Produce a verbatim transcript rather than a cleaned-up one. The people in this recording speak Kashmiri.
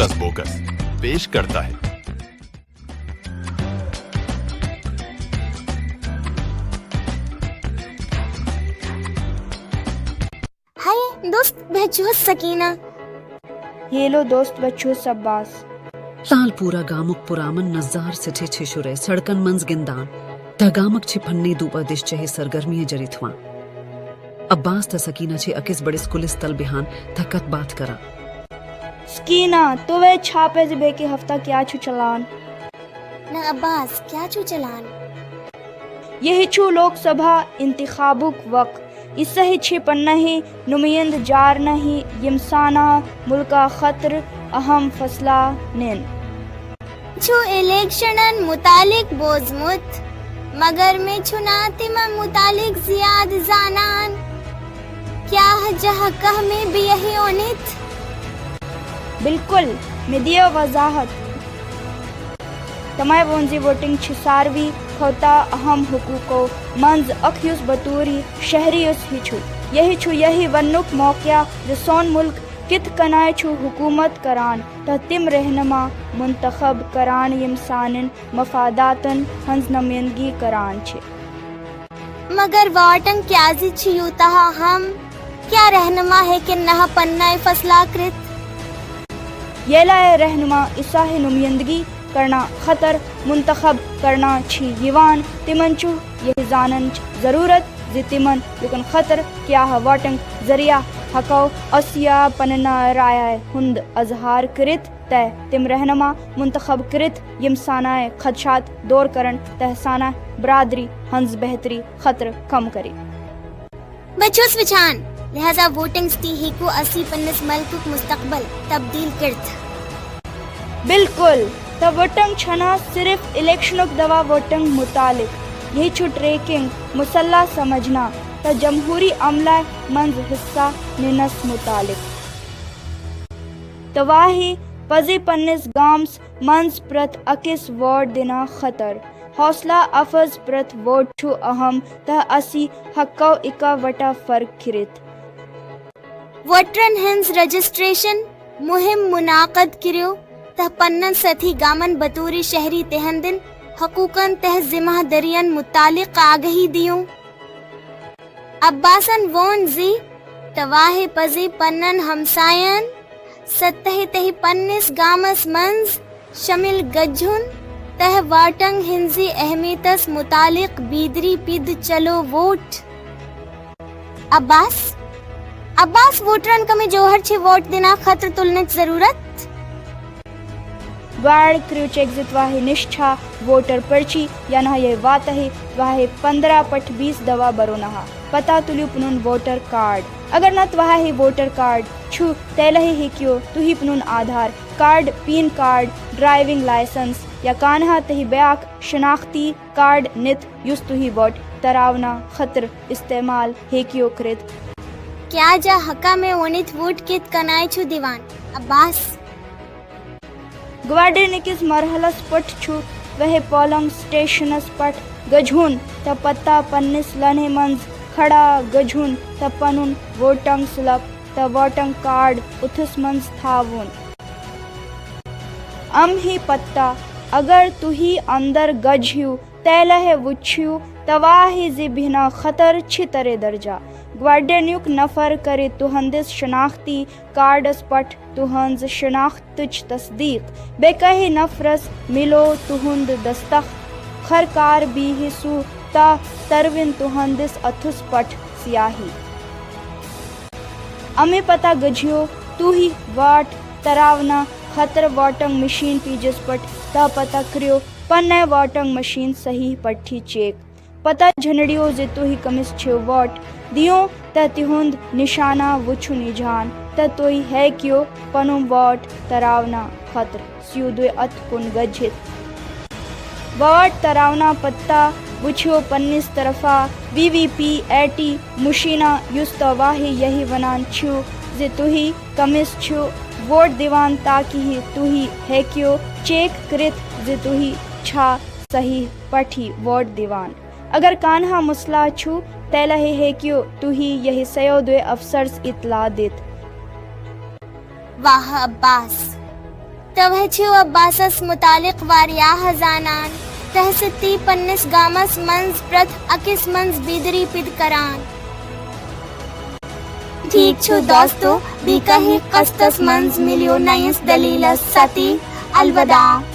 ہوکس پوکس پیش کرتا ہے۔ ہاے دوست، بہٕ چھُس سکینہ۔ ہیلو دوست، بہٕ چھُس عباس۔ تالپورہ گامک پرامن نزار سٹھے چھ شرے سڑکن منز گندان۔ تہ گامک چھ پھننی دوپہ دش چہے سرگرمی جاری تھوان۔ عباس تہ سکینہ چھ اکس بڑس کلس تل بیہان تہ کتھ باتھ کران۔ سکینہ، تو وے چھاپے زِ بیکہ ہفتہ کیا چھُ چلان؟ نہ عباس، کیا چھُ چلان؟ یہی چھُ لوک سبھا انتخابک وق۔ اسہی چھ پنہی نمائند جارنہی یم سانہ ملکہ خطر اہم فیصلہ نین۔ چھُ الیکشنن متعلق بوزمُت، مگر مےٚ چھُنہٕ تِمن متعلق زیادٕ زانان۔ کیٛاہ جہہ کانٛہہ مےٚ بیٚیہِ ؤنِتھ؟ بالکل، مےٚ دِیو وضاحت۔ تمے ووٚن زِ ووٹنگ چھِ ساروی کھۄتہٕ اہم حقوقو منٛز اکھ یُس بطور شہری یُس یہِ چھُ۔ یہی چھُ یہی وننُک موقع زِ سون ملک کِتھ کٔنۍ چھُ حکومت کران تہٕ تِم رہنما منتخب کران یِم سانٮ۪ن مفاداتن ہٕنٛز نمائندگی کران چھِ۔ مگر ووٹنگ کیٛازِ چھِ یوٗتاہ اہم؟ کیٛاہ رہنما ہیٚکن نہٕ پننہِ فیصلہٕ کٔرِتھ؟ ییٚلہِ رہنما اسہی نمائندگی کرنہٕ خٲطرٕ منتخب کرنہٕ چھِ یِوان، تِمن چھُ یہِ زاننٕچ ضروٗرت زِ تِمن لوٗکن خٲطرٕ کیٛاہ ووٹنگ ذٔریعہٕ ہٮ۪کو أسۍ پننہِ رایہِ ہُنٛد اظہار کٔرِتھ تہٕ تِم رہنما منتخب کٔرِتھ یِم سانہِ خدشات دور کرن تہٕ سانہِ برادری ہٕنٛز بہتری خٲطرٕ کٲم کرِ۔ بہٕ چھُس وٕچھان، لہذا ووٹنگ سۭتۍ ہیٚکِو أسۍ پننِس ملکُک مستقبل تبدیل کٔرِتھ۔ بالکل، تہٕ ووٹنگ چھنہٕ صرف الیکشنُک دوا ووٹنگ متعلق، یہِ چھُ ٹریکنگ، مسلح سمجھنا تہٕ جمہوری عملہ منٛز حصہٕ نِنس متعلق۔ تہٕ واہی پزِ پننِس گامس منٛز پرٛٮ۪تھ أکِس ووٹ دِنہٕ خٲطرٕ حوصلہ افز۔ پرٛٮ۪تھ ووٹ چھُ اہم تہٕ أسۍ ہٮ۪کو اِکہٕ وٹہٕ فرق کٔرِتھ۔ ووٹرن ہٕنٛز رجسٹریشن مہم منعقد کٔرِو تہٕ پننٮ۪ن سٲتھی گامن بطور شہری تِہنٛدٮ۪ن حقوقن تہٕ ذمہ دٲرین متعلق آگاہی دِیِو۔ عباسن ووٚن زِ تۄہہِ پزِ پننٮ۪ن ہمساین سۭتۍ تہِ پننِس گامس منٛز شٲمِل گژھُن تہٕ ووٹنگ ہٕنٛزِ اہمیتس متعلق بیدٲری پٲدٕ۔ چلو ووٹ۔ عباس، عباس، ووٹرن کمہِ جوہر چھِ ووٹ دِنہٕ خٲطرٕ تُلنٕچ ضروٗرت؟ گۄڈٕ کٔرِو چیک زِ تۄہہِ نِش چھا ووٹر پرچی یا نہ یہِ واتہِ تۄہہِ پندرہ پٮ۪ٹھ بیس دۄہ برونہہ۔ پتہٕ تُلِو پنُن ووٹر کارڈ۔ اگر نہٕ تۄہہِ ووٹر کارڈ چھُ، تیٚلہِ ہیٚکِو تُہۍ پنُن Aadhaar card, PAN card, driving licence یا کانٛہہ تہِ بیاکھ شناختی کارڈ نِتھ یُس تُہۍ ووٹ تراونہٕ خٲطرٕ استعمال ہیٚکِو کٔرِتھ۔ کیٛاہ جا ہکا مےٚ ؤنِتھ ووٹ کِتھ کٔنۍ چھُ دِوان؟ عباس۔ گۄڈٕنِکِس مرحلس پٮ۪ٹھ چھُ تۄہہِ پولنگ سٹیشنس پٮ۪ٹھ گژھُن تہٕ پتہٕ پننِس لٲنہِ منٛز کھڑا گژھُن تہٕ پنُن ووٹنگ سلپ تہٕ ووٹنگ کارڈ اتھس منٛز تھاوُن۔ امہِ پتہٕ اگر تُہۍ اندر گژھِو، تیٚلہِ وٕچھِو تۄہہِ زِ بیہنہٕ خٲطرٕ چھِ ترٛےٚ درجہ۔ گۄڈٕنیُک نفر کرِ تُہنٛدِس شناختی کارڈس پٮ۪ٹھ تُہنٛز شناختٕچ تصدیق۔ بیٚکہِ نفرس مِلٮ۪و تُہنٛد دستخط۔ خرکار بیہہِ سُہ تہٕ ترٛٲوِن تُہنٛدِس اتھس پٮ۪ٹھ سیاہی۔ امہِ پتہٕ گژھِو تُہۍ ووٹ تراونہٕ خٲطرٕ ووٹنگ مشین پیجس پٮ۪ٹھ تہٕ پتہٕ کٔرِو پننہِ ووٹنگ مشین صحیح پٲٹھۍ چیک۔ پتہٕ جھنڈیو زِ تُہۍ کٔمِس چھِو ووٹ دیُن تہٕ تِہُنٛد نشانہٕ وٕچھُن یِجان تہٕ تُہۍ ہیٚکِو پنُن ووٹ تراونہٕ خٲطرٕ سیوٚدُے اتھ کُن گٔژھِتھ۔ ووٹ تراونہٕ پتہٕ وٕچھِو پننِس طرفہٕ V V P A T مشینہٕ یُس تۄہہِ یہٕ ونان چھُ زِ تُہۍ کٔمِس چھِو ووٹ دِوان تاکہ تُہۍ ہیٚکِو چیک کٔرِتھ زِ تُہۍ چھا صحیح پٲٹھۍ ووٹ دِوان۔ اگر کانٛہہ مسلہٕ چھُ، تیٚلہِ ہیٚکِو تُہۍ یہٕ سیوٚدُے افسرس اطلاع دِتھ۔ واہ عباس، توہہِ چھِو عباسس متعلق واریاہ زانان۔ تہٕ سۭتی پننِس گامس منٛز پرٛٮ۪تھ أکِس منٛز بیدری پید کران۔ ٹھیک چھُ دوستو، بیٚیہِ کہہِ قسطس منٛز مِلیو نٔیِس دٔلیٖلس سۭتی۔ الوداع۔